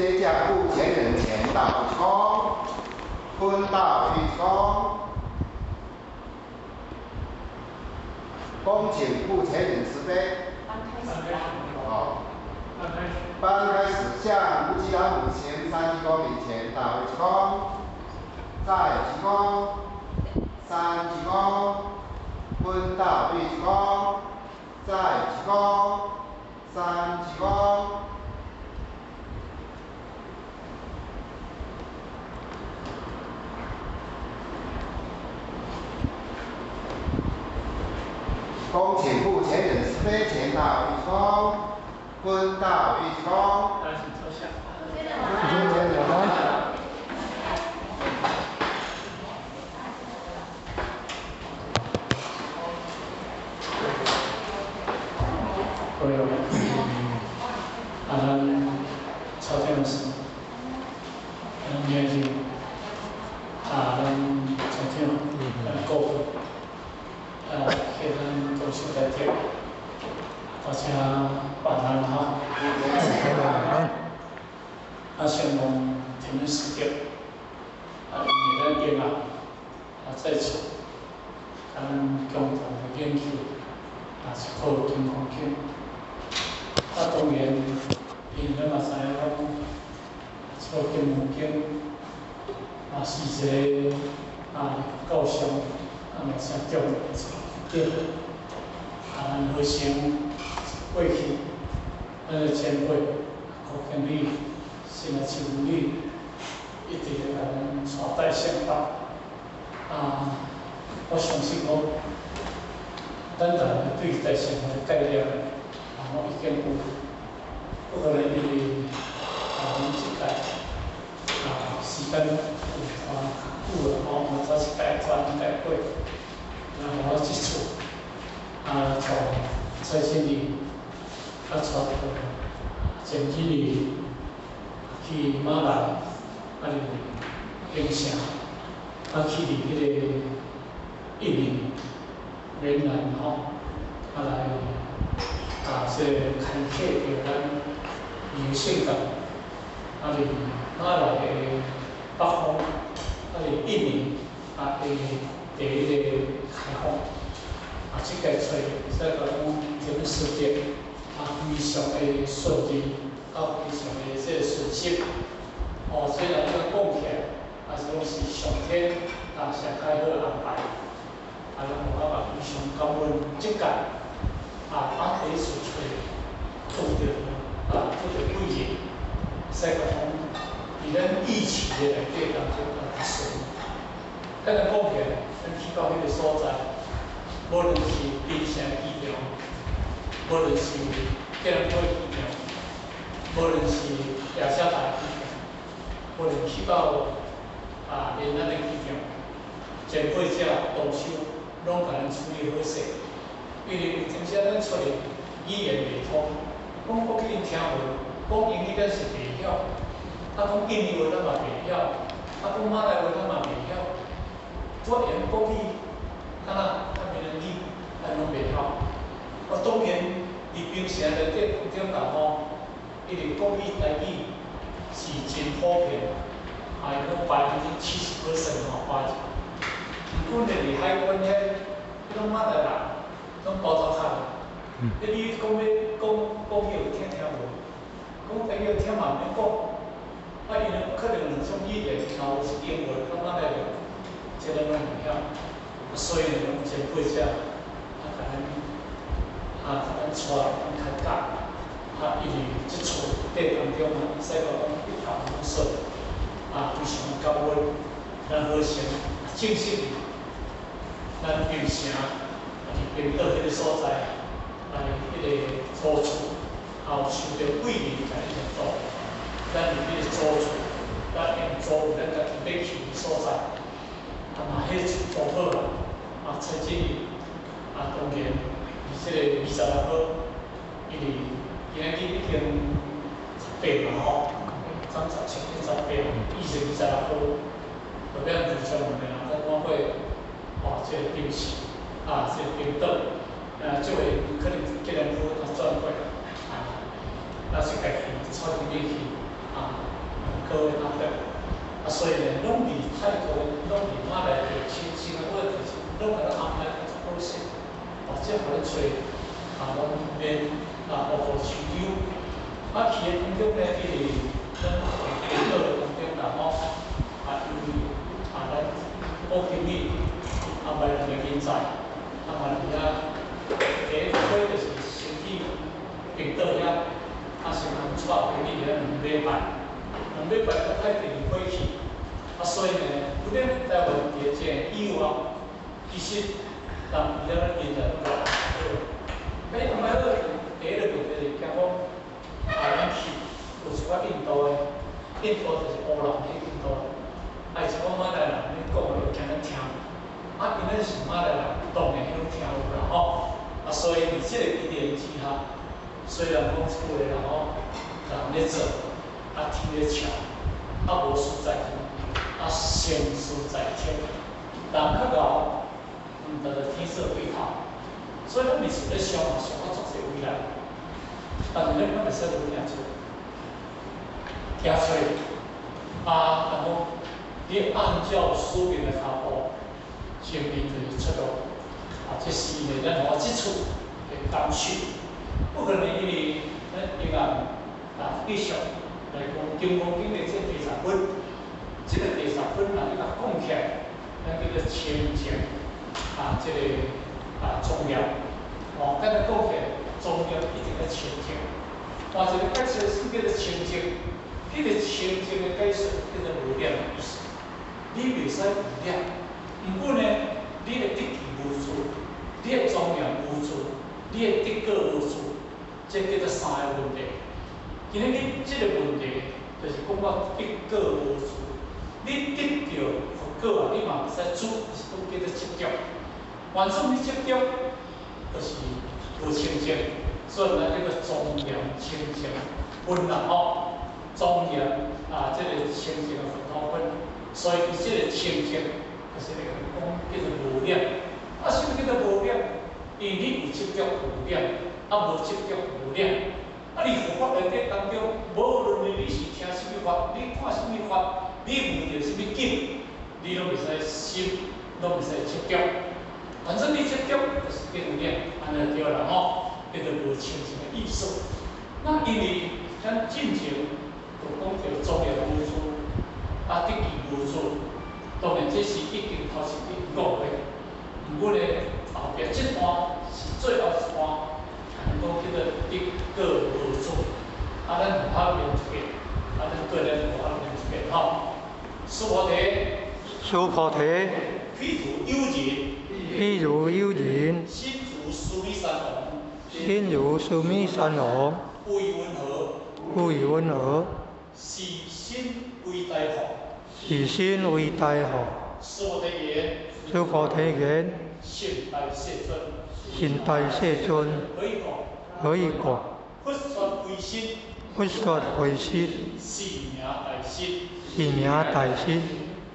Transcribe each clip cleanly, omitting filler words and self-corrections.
这叫不前人前道一躬，分道一躬，恭请不前人慈悲。哦，班开始向无极老母行三鞠躬礼前道一躬，再鞠躬，三鞠躬，分道一躬，再鞠躬，三鞠躬。恭请不前人慈悲前道一躬，分道一躬。大家请坐下。各位，啊，咱朝天是，咱今日啊，咱朝天，咱顾问，啊，给咱高兴在这，大家晚安哈。啊，先讲天时间，啊，因为咱今啊，啊再次，咱共同的研究，啊，是靠金刚经。啊，当然，因为咱嘛知影講，這個金剛經嘛是一個啊佛教上啊嘛誠重要的一個經典。啊，咱好像過去，咱的前輩郭經理、新的經理，一直咧共咱帶帶聖道。啊，我相信講，咱逐个對大乘佛的概念，啊，攏已經有。不過呢，因為啊，阮這屆啊時間有拖較久啦吼，我早一屆拖兩屆過，然後我這次啊，從蔡經理啊，帶前幾年去馬來，啊佇檳城，啊去佇彼個印尼、越南吼，啊來啊這個開啟著咱靈性的，啊佇馬來的北方，啊佇印尼啊的第一個開放，啊這個揣使講這個世界啊非常的順利，啊非常的這個順遂，哦，這若這講起來，啊是講是上天啊上較好安排，啊咱有法嘛非常感恩這屆啊啊第一次揣拄著啊拄著貴人，使講佇咱疫情的內底當中啊較順。簡單講起來，咱去到彼個所在，無論是檳城機場，無論是吉隆坡機場，無論是雅加達機場，無論去到啊連咱的機場，前輩者同修攏共咱處理好勢。因為有陣時咱出去語言袂通，講國語𪜶聽無，講英語咱是袂曉，啊講印尼話咱嘛袂曉，啊講馬來話咱嘛袂曉，我用國語，敢若較閩南語，咱攏袂曉。我當然佇檳城內底當中人吼，因為國語、台語是真普遍，啊，伊講70% 吼，華人。毋過呢，佇海關遐，彼種馬來人，攏包頭殼。彼你講欲講國語有聽聽無？講台語聽嘛免講。啊，因為可能兩種語言，若有是英文佮馬來文，這個攏袂曉。所以呢，攏前輩者啊，共咱啊，共咱帶，咱較教。啊，因為這次過當中啊，使講一帆風順，啊，非常感恩。咱好成正式咱檳城啊，佇檳島彼個所在，啊，佇彼個祖厝，啊，有受著貴人共咱協助。咱佇彼個祖厝，咱用租咱家己欲去的所在，啊嘛，彼厝租好啦，啊，蔡經理，啊，當然，佇這個26號，因為今仔日已經十八嘛吼，昨17變18，伊是26號，後壁就將兩個人咱趕過，哦，這個檳城，啊，這個檳島，啊，這位可能吉隆坡啊轉過來，啊，咱是家己蔡經理去，啊，高的壓迫，啊，所以呢，攏佇泰國，攏佇馬來的親戚啊，或者是攏共咱安排足好勢，或者予咱揣，啊，攏免啊，後顧之憂。啊，去的當中呢，因為咱佇島的當中啦吼，啊，因為啊，咱古今語，啊，外來的人才，啊，嘛佇遐第一批就是先去冰島遐，啊，先通帶回去遐兩禮拜，兩禮拜閣派第二批去，啊，所以呢，有咱台灣佇這以外，其實人伫遐咱現在攏安排好，欲安排好，第一個問題是驚講，啊，咱去有一寡印度的，印度就是烏人彼印度，啊，伊一寡馬來人，你講的會驚咱聽，啊，因咱是馬來人，當然彼攏聽有啦吼，啊，所以佇這個因緣之下，雖然講這句話啦吼，人咧做，啊，天咧笑，啊，無事在人，啊，成事在天，人較𠢕，毋值得天設對頭，所以咱每次咧想嘛，想到足濟未來，但是咱攏會使無行出，行出，啊，然後你按照使命的腳步，前面就是出路，啊，這是呢，咱予我這次的感受。不可能因為咱永遠啊繼續來講《金剛經》的這第十分，這個第十分啊，你共講起來，咱叫做清淨啊，這個啊莊嚴，哦，咱來講起來，莊嚴一定愛清淨。換一個解釋，什麼叫做清淨？彼個清淨的解釋叫做無染的意思。你袂使有染，毋過呢，你的得見無住，你的莊嚴無住，你的得果無住，這叫做三個問題。今日你這個問題，就是講到得果無住。你得著佛果啊，你嘛袂使住，是講叫做執著。反正你執著，就是無清淨，所以咱叫做莊嚴清淨分啦吼。莊嚴啊，這個清淨的佛土分，所以伊這個清淨，就是咧講叫做無染。啊，什麼叫做無染？因為你有執著有染，啊無執著無染。啊，佇佛法內底當中，無論你是聽啥物法，你看啥物法，你聞著啥物境，你攏袂使心，攏袂使執著。反正你執著就是變有染，按呢對啦吼，叫做無清淨的意思。那因為咱進前就講著莊嚴無住，啊得見無住，當然這是已經頭一句講的。毋過呢，後壁這段是最後一段，講叫做得果無住。啊，咱唔好念一遍，啊，咱對咱無法念一遍吼。須菩提，須菩提，譬如有人，譬如有人，身如須彌山王，身如須彌山王，為雲何？為雲何？是身為大佛，是身為大佛。須菩提言，須菩提言，善大世尊，善大世尊，何以故？何以故？佛說非身，佛說非身，是名大身，是名大身。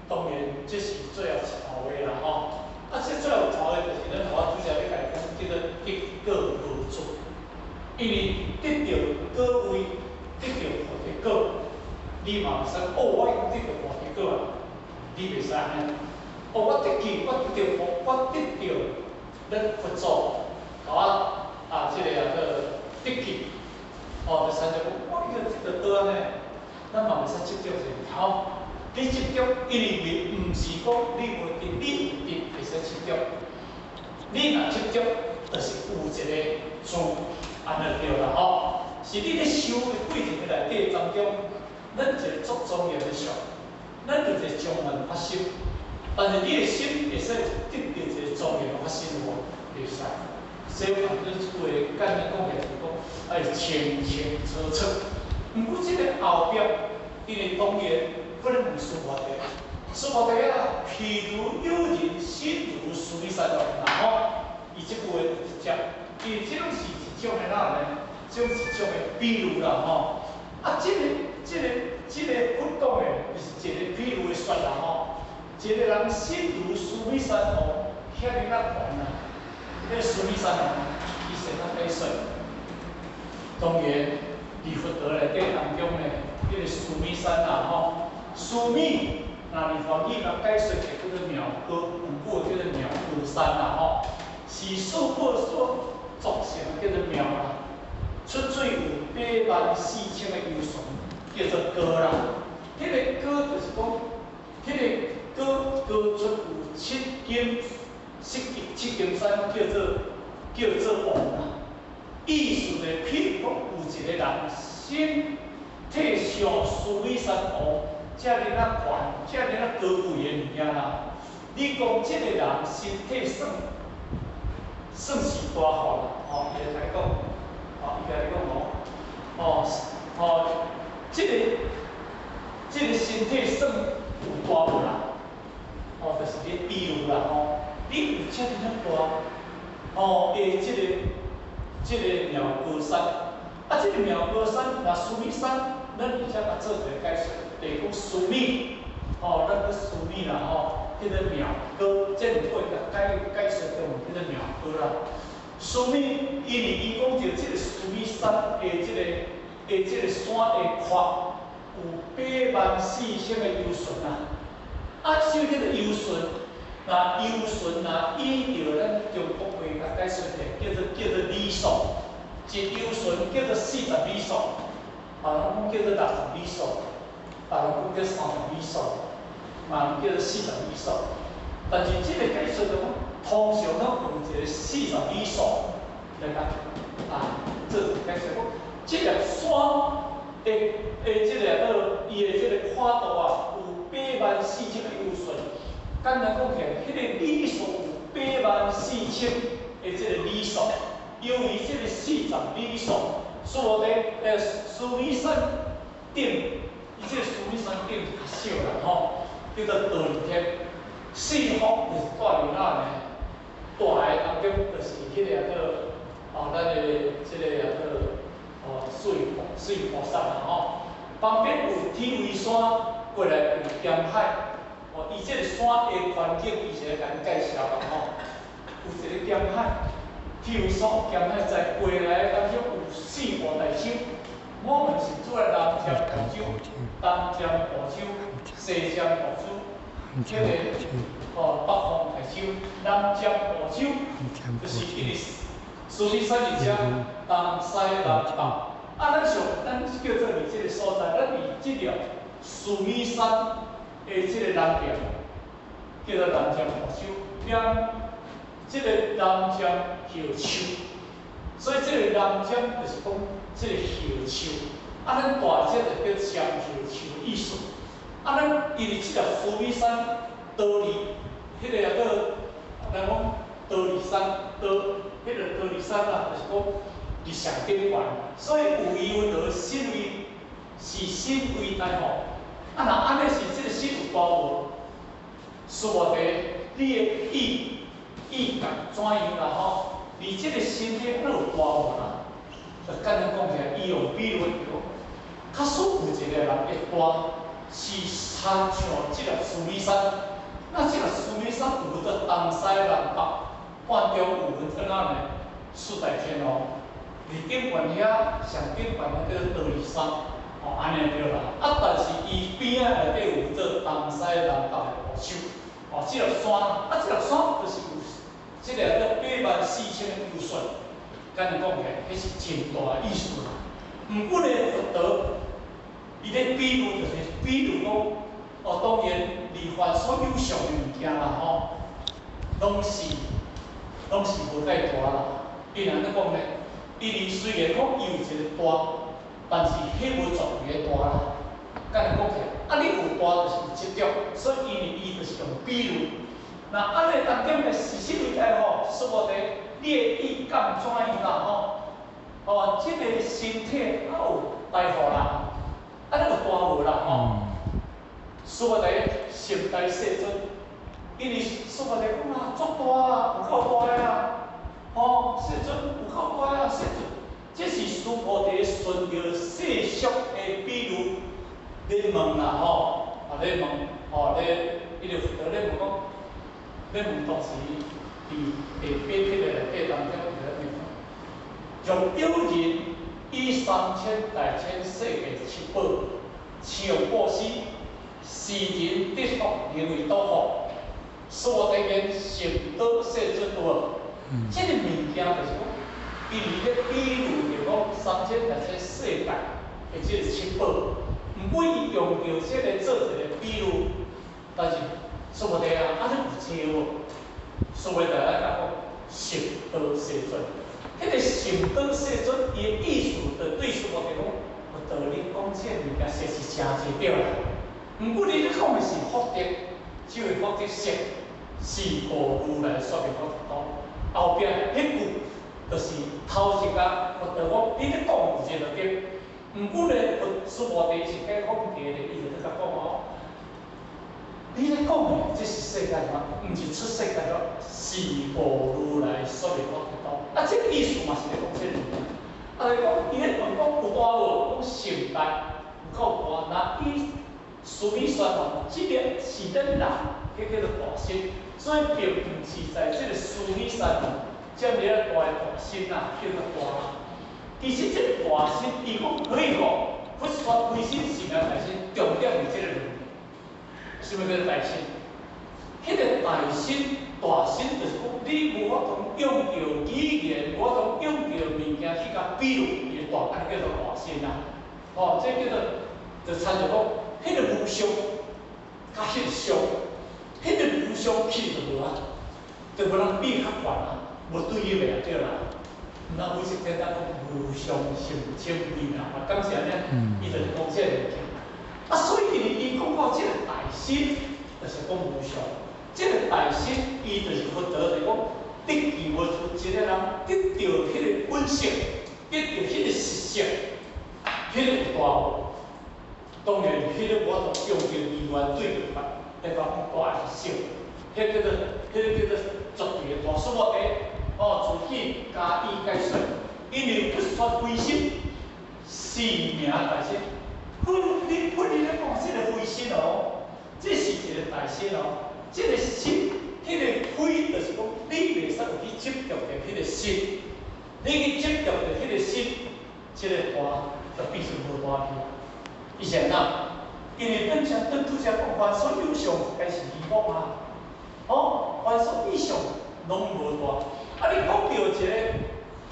當然，這是最後一頭話啦吼。啊，這最後一頭話就是咱我拄才欲共講，叫做得果無住。因為得著果位，得著菩提果，你嘛袂使哦，我已經得著菩提果啊，你袂使按呢。哦，我得見，我得著佛，我得著咱佛祖，共我啊，這個啊叫得見，哦，就使講我已經得著倒按呢，咱嘛袂使執著者吼。你執著，因為毋是講你無得，你有得會使執著。你若執著，就是有一個住，按呢對啦吼。是你咧修的過程內底當中，咱一個足莊嚴的相，咱有一個莊嚴發心，但是你的心會使得著一個莊嚴的發心無？袂使。所以反正這句話簡單講起來就是講，愛清清楚楚。毋過這個後壁，因為當然不能問須菩提，須菩提啊，譬如有人身如須彌山王，然後伊這句話就直接，因為這攏是一種的哪呢？這種是一種的比喻啦吼。啊，這個佛講的，就是一個比喻的說啦吼。一個人身如須彌山王，遐爾仔懸啊！彼須彌山王，伊是怎解說？當然，佇佛陀內底當中呢，彼个須彌山啦吼。須彌，若佇梵語共解說起叫做妙高，有句叫做妙高山啦吼，是四寶所組成叫做廟啦。出水有84,000个由旬，叫做高啦。彼个高就是講，彼个高高出有七金，七金山叫做王啦。意思就譬如講，有一個人身體像須彌山王，遮爾仔懸，遮爾仔高貴的物件啦。你講這個人身體算是大福啦，吼，伊會共你講，吼，伊共你講吼，哦，這個身體算有大無啦？哦，就是咧比喻啦，吼，你有遮爾仔大，吼，的這個妙高山，啊，這個妙高山，若須彌山，咱而且較做一個解說，就是講須彌，吼，咱講須彌啦，吼，彼個妙高，這兩個共解說中叫做妙高啦。須彌，因為伊講著這個須彌山的這個山的闊有84,000個由旬啊。啊，啥物叫做由旬？若由旬若依著咱中國話共解說的，叫做里數，一由旬叫做40里數，別人講叫做60里數，別人講叫30里數，嘛叫做40里數。但是這個解說就講，通常攏用一個四十里數來共啊做解說講，這粒山的這個伊的這個寬度啊，有84,000個由旬。簡單講起來，彼個里數有84,000的這個里數，由於這個四十里數，所以咧，須彌山頂，伊這個須彌山頂較小啦吼，叫做忉利天。四方就是住佇哪呢？大的當中就是彼個叫哦，咱的這個叫哦，水菩薩啦吼。旁邊有鐵圍山，過來有鹹海。哦，伊這個山的環境，伊是來共你介紹啦吼。有一個鹹海，鐵圍山鹹海在過來當中有四大大洲，我們是住在南贍部洲、東贍部洲、西贍部洲，這個哦北方大洲、南贍部洲，就是因為須彌山佇遮東西南北。啊，咱上咱叫做佇這個所在，咱佇這條須彌山的這個南邊，叫做南贍部洲，踮這個南贍葉樹，所以這個南贍就是講這個葉樹。啊，咱大隻就叫杉葉樹的意思。啊，咱因為這條須彌山忉利，彼個叫做咱講忉利山，忉，彼個忉利山啦，就是講佇上頂懸，所以有伊有得身位是身為大福。啊，若按呢是這個身有大無？說話題，你的意感怎樣啦吼？你這個身體敢有大無啦？就簡單講起來，伊用比喻講，假使有一個人的大是親像這粒須彌山，那這粒須彌山有分做東西南北，半中有分做哪呢？四大天王，佇頂懸遐上頂懸遐叫做忉利山，哦，按呢對啦。啊，但是伊邊仔內底有做東西南北的部洲，哦，這粒山，啊，這粒山就是有這個叫84,000個由旬，簡單講起來，彼是真大的意思啦。毋過呢，佛陀伊咧比喻就是比喻講，哦，當然離凡所有相的物件啦，吼，攏是無介大啦。伊按呢講呢？因為雖然講伊有一個大，但是彼無絕對的大啦。簡單講起來，啊，你有大就是有執著，所以因為伊就是用比喻。那按呢當中的事實為來吼，說無佇你的意感怎樣啦吼？哦，這個身體啊有大福啦，啊你有大無啦吼？說無佇成大世尊，因為說無佇講啊，足大啊，有夠大啊！吼，世尊有夠大啊，世尊，這是須菩提順著世俗的比喻咧問啦吼，啊咧問，吼咧，伊就佛陀咧問講，咧問當時佇第八品的內底當中，伊咧問講，若有人以三千大千世界七寶，像布施，施人得福，名為多福。須菩提言：成道世尊有無？這个物件就是講，伊佇咧比喻著講三千大千世界的這个七寶，毋過伊用著這个做一个比喻，但是須菩提啊，按呢有濟無？須菩提來講，成道世尊，彼个成道世尊，伊的意思就對須菩提講，佛陀你講這个物件實是誠濟對啦。毋過你咧講的是福德，這個福德色是何如來說明福德多。後壁彼句就是頭一個佛陀講，你咧講有一個對，毋過咧，佛須菩提是計講第咧，伊就咧共講哦。你咧講的這是世間法，毋是出世間法，是何如來說明福德多。啊，這個意思嘛是咧講這個物件。啊，來講，伊咧問講有大無？講成大有夠大，若以須彌山王，這個是咱人，彼叫做大身，所以並毋是在這個須彌山王遮爾啊大的大身啊，叫做大。其實這個大身，伊講可以講，佛說非身是名大身，重點是這個問題。什麼叫做大身？彼個大身大身就是講，你無法度用著語言，無法度用著物件去共比喻，伊的大，按呢叫做大身啊。哦，這叫做就親像講，彼個無相，佮彼個相，彼個無相去就無啊，就無人比較懸啊，無對應的啊對啦。那有一天咱講無相甚深微妙法，敢是按呢？伊就是講這個物件。啊，所以伊伊講到這個大身，就是講無相。這個大身，伊就是佛陀就講，得其無出，一個人得著彼个本性，得著彼个實相，彼个有大無？當然，彼个我都用著二元對立法來講大是小，彼个叫做絕對的大。所以我哦，自己加以解說，因為不說非身，是名大身。佛你佛你咧講這个非身哦，這是一個大身哦。這个心，彼个非就是講，你袂使有去執著著彼个心，你去執著著彼个心，這个大就變成無大去。伊是按怎？因為等下等拄才講，凡所有相，皆是虛妄啊。哦，凡所有相，攏無大。啊，你講著一个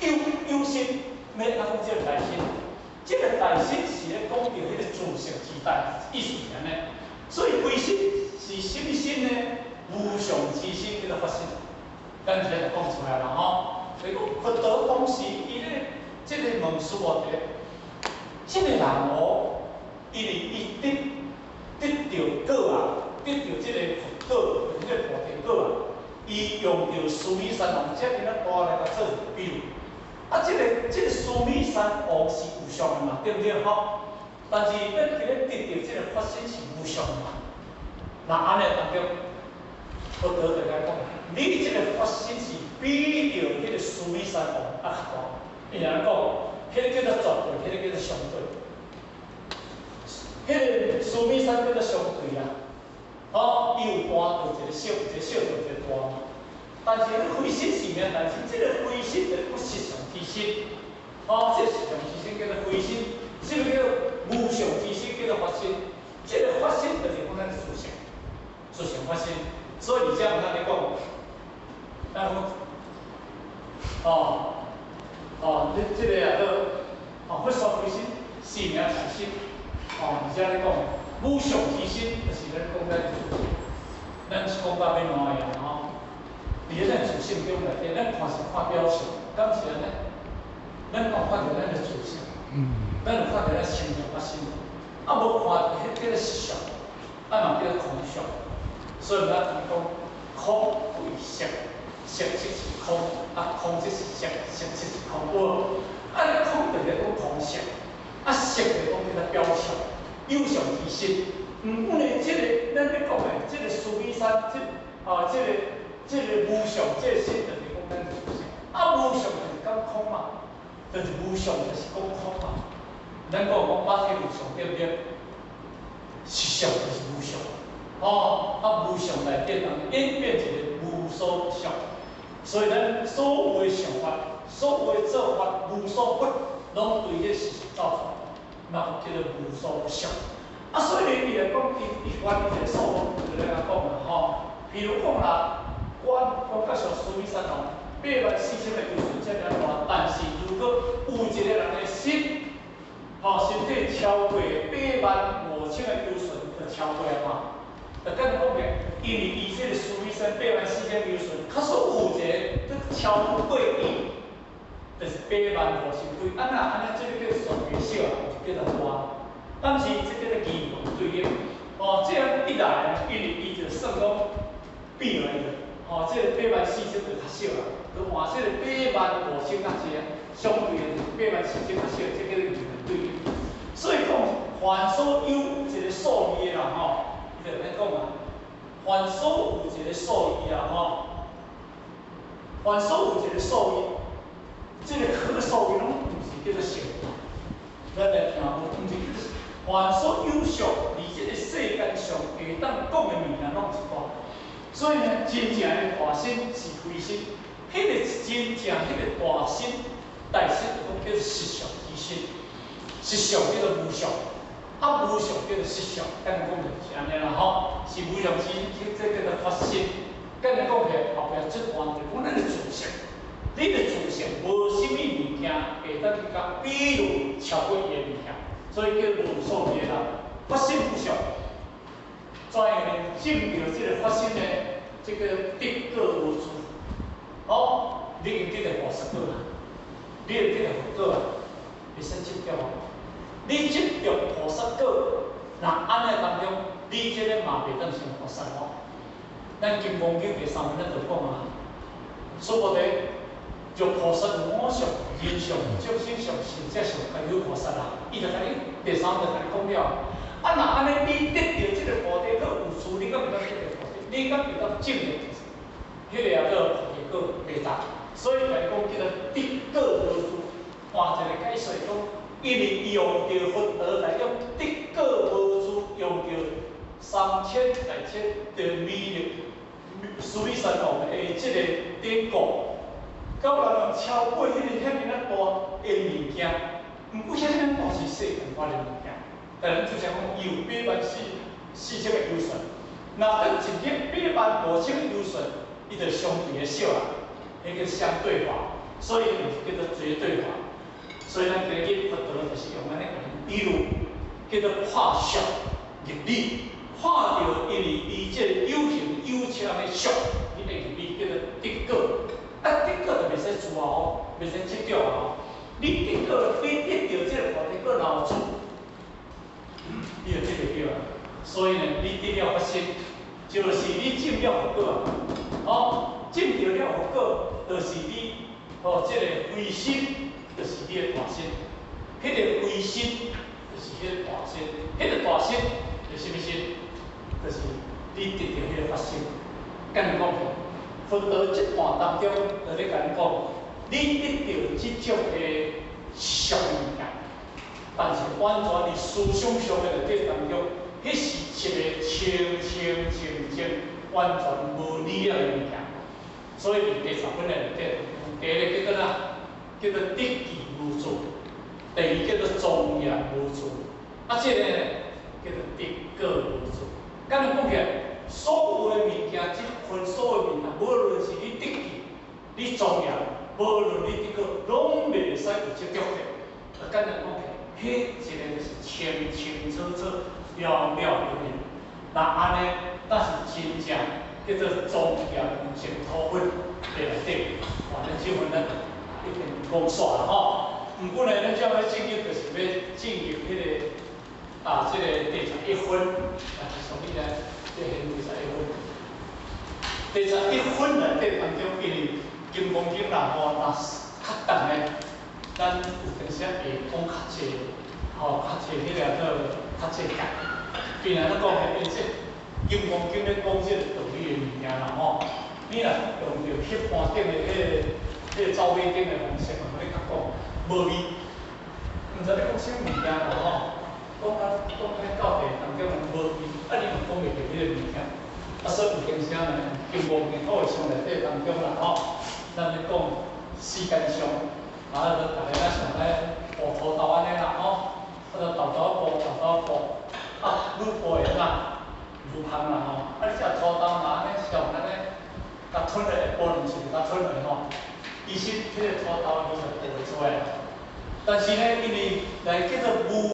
有有心，欲按怎講這个大身？這个大身是咧講著彼个自性之大，意思是按呢。所以非身是啥物身呢？無相之身叫做法身，咱這就講出來啦吼。所以講佛陀當時伊咧這个問須菩提，這个人哦，因為伊得著果啊，得著這個佛果，這個菩提果啊，伊用著須彌山王遮爾仔大來共做比喻。啊，這个須彌山王是有相的嘛，對毋對吼？但是欲佇咧得著這个法身是無相的嘛。那按呢當中，佛陀就共講，你這个法身是比著彼个須彌山王猶較大。伊按呢講，彼个叫做絕對，彼个叫做相對。彼个須彌山叫做相對啦，哦，伊有大就一個小，一個小就一個大嘛。但是你非身是名大身，這个非身就是講實相之身，哦，這個實相之身叫做非身，這个叫無相之身叫做法身，這个法身就是講咱的自性，自性法身。所以而遮毋通咧講，咱講，哦，哦，你這个也做，哦，佛說非身是名大身，哦，而遮咧講無相之身，就是咱講咱自性，咱是講到欲爛去啊吼。佇咧咱自性中內底，咱看是看表象，敢是按呢？咱有看著咱的自性，咱有看著咱心上發生，啊無看著彼叫做實相，啊嘛叫做空相。所以咱講空為色，色即是空，啊空即是色，色即是空。有無？啊，你空就是講空性，啊色就是講叫做表象，有相之身。毋過呢，這個咱欲講的，這個須彌山，這啊這個。這个無相，這個身就是講咱自性，啊無相就是講空嘛，就是無相就是講空嘛。咱講講法體無相對毋對？實相就是無相，哦，啊無相內底當演變一個無所不相，所以咱所有的想法、所有的做法，無所不，攏對彼個事實造出來，嘛叫做無所不相。啊，所以呢，伊來講，伊伊還一個數目，就來講啦吼。譬如講啦，阮講較像須彌山哦，84,000個遊船遮爾大，但是如果有一個人的心，吼，身體超過85,000個由旬，就超過啊嘛。就簡單講起，因為伊這個須彌山84,000由旬，假使有一個閣超過伊，就是85,000幾。啊那按呢，這個叫算袂少啊，就叫做大。但是這叫做二元對立。哦，這樣一來，因為伊就算講變來的，吼，這個84,000就較少啦，就換這個85,000較濟，相對的84,000較少，這叫做二元對立。所以講，凡所有一個數字的人吼，伊就按呢講啊，凡所有一個數字啊吼，凡所有一個數字，這個可數字攏毋是叫做相。咱來聽無，毋是叫做凡所有相，佇這個世間上會當講的物件攏是大。所以呢，真正的大心是非心，彼個真正彼個大心、大心就講叫做實相之心，實相叫做無相，啊無相叫做實相，簡單講就是按呢啦吼，是無相之心，這叫做法心。簡單講起來，後壁這段就講咱的自性，你的自性無啥物物件會當去共比喻超過伊的物件，所以叫無數字啦。法心無相，怎樣呢？證著這個法心呢？這個得果無住。哦，你已經得到菩薩果啦，你會得到佛果啊，袂使執著哦。你執著菩薩果，若按呢當中，你這個嘛袂當成菩薩哦。咱金剛經第三品咱就講啊，須菩提，若菩薩無我相、人相、眾生相、壽者相，皆有菩薩啦。伊就共你第三就共你講了。啊，若按呢，你得著這個菩提果有住，你敢會當得著菩提？你敢會當證得彼個也叫菩提果袂當？所以共你講叫做得果無住。換一個解說講，因為用著佛陀來講，得果無住，用著三千大千的彌勒須彌山王的這個典故，到人超過彼個遐爾仔大的物件，毋過遐爾大是世間法的物件。但咱就像講，伊有八萬四四千個由旬，若閣一個85,000個由旬，伊就相對的少啦，彼個相對法，所以毋是叫做絕對法。所以咱今日佛陀就是用按呢比喻，叫做看相入理，看著因為伊這個有形有相的相，你會入理叫做得果。啊，得果就袂使住啊哦，袂使執著啊哦。你得果，你得著這個菩提果若有住，你就得著啊。所以呢，你得了法身，就是你證了佛果啊。哦，證著了佛果，就是你哦，這個非心，就是你的大心。彼個非心，就是彼個大心。彼個大心，就是啥物心？就是你得著彼個法身。簡單講起，佛陀這段當中，就咧共你講，你得著這種的相物件，但是完全佇思想上的內底當中，彼是一個清清淨淨、完全無理的物件。所以佇第十分的內底，第一個叫做啥？叫做得其無住；第二叫做莊嚴無住。啊，這個呢叫做得果無住。簡單講起來，所有的物件，這份所有物件，無論是你得其、你莊嚴，無論你得果，攏袂使有執著的。啊，簡單講起來，彼一個就是清清楚楚、了了明明。若按呢，才是真正叫做莊嚴淨土佛的內底。哇，咱這份咱已經講煞啦吼。毋過呢，咱這欲進入就是欲進入彼個啊，這個第十一分啊，是啥物呢？這個第十一分，第十一分內底當中，因為金剛經啦吼，若較重的，咱有當時會講較濟，吼，較濟彼個做較濟解。比如咱講的，這金剛經咧講這個道理的物件啦吼，你若用著一般頂的彼個走馬燈的方式嘛，咧較講無味，毋知咧講啥物件啦吼，講啊講彼教義當中無味，啊你嘛講袂著彼個物件，啊所以有當時呢，金剛經好像內底當中啦吼，咱咧講時間上，啊，就逐家咱上咧糊塗豆按呢啦吼，啊就豆豆步豆豆步，啊。愈薄會啊，愈芳啦吼。啊，你食土豆若按呢上按呢，共吞落會無兩喙共吞落吼，其實彼個土豆味就袂出來。但是呢，因為來叫做無。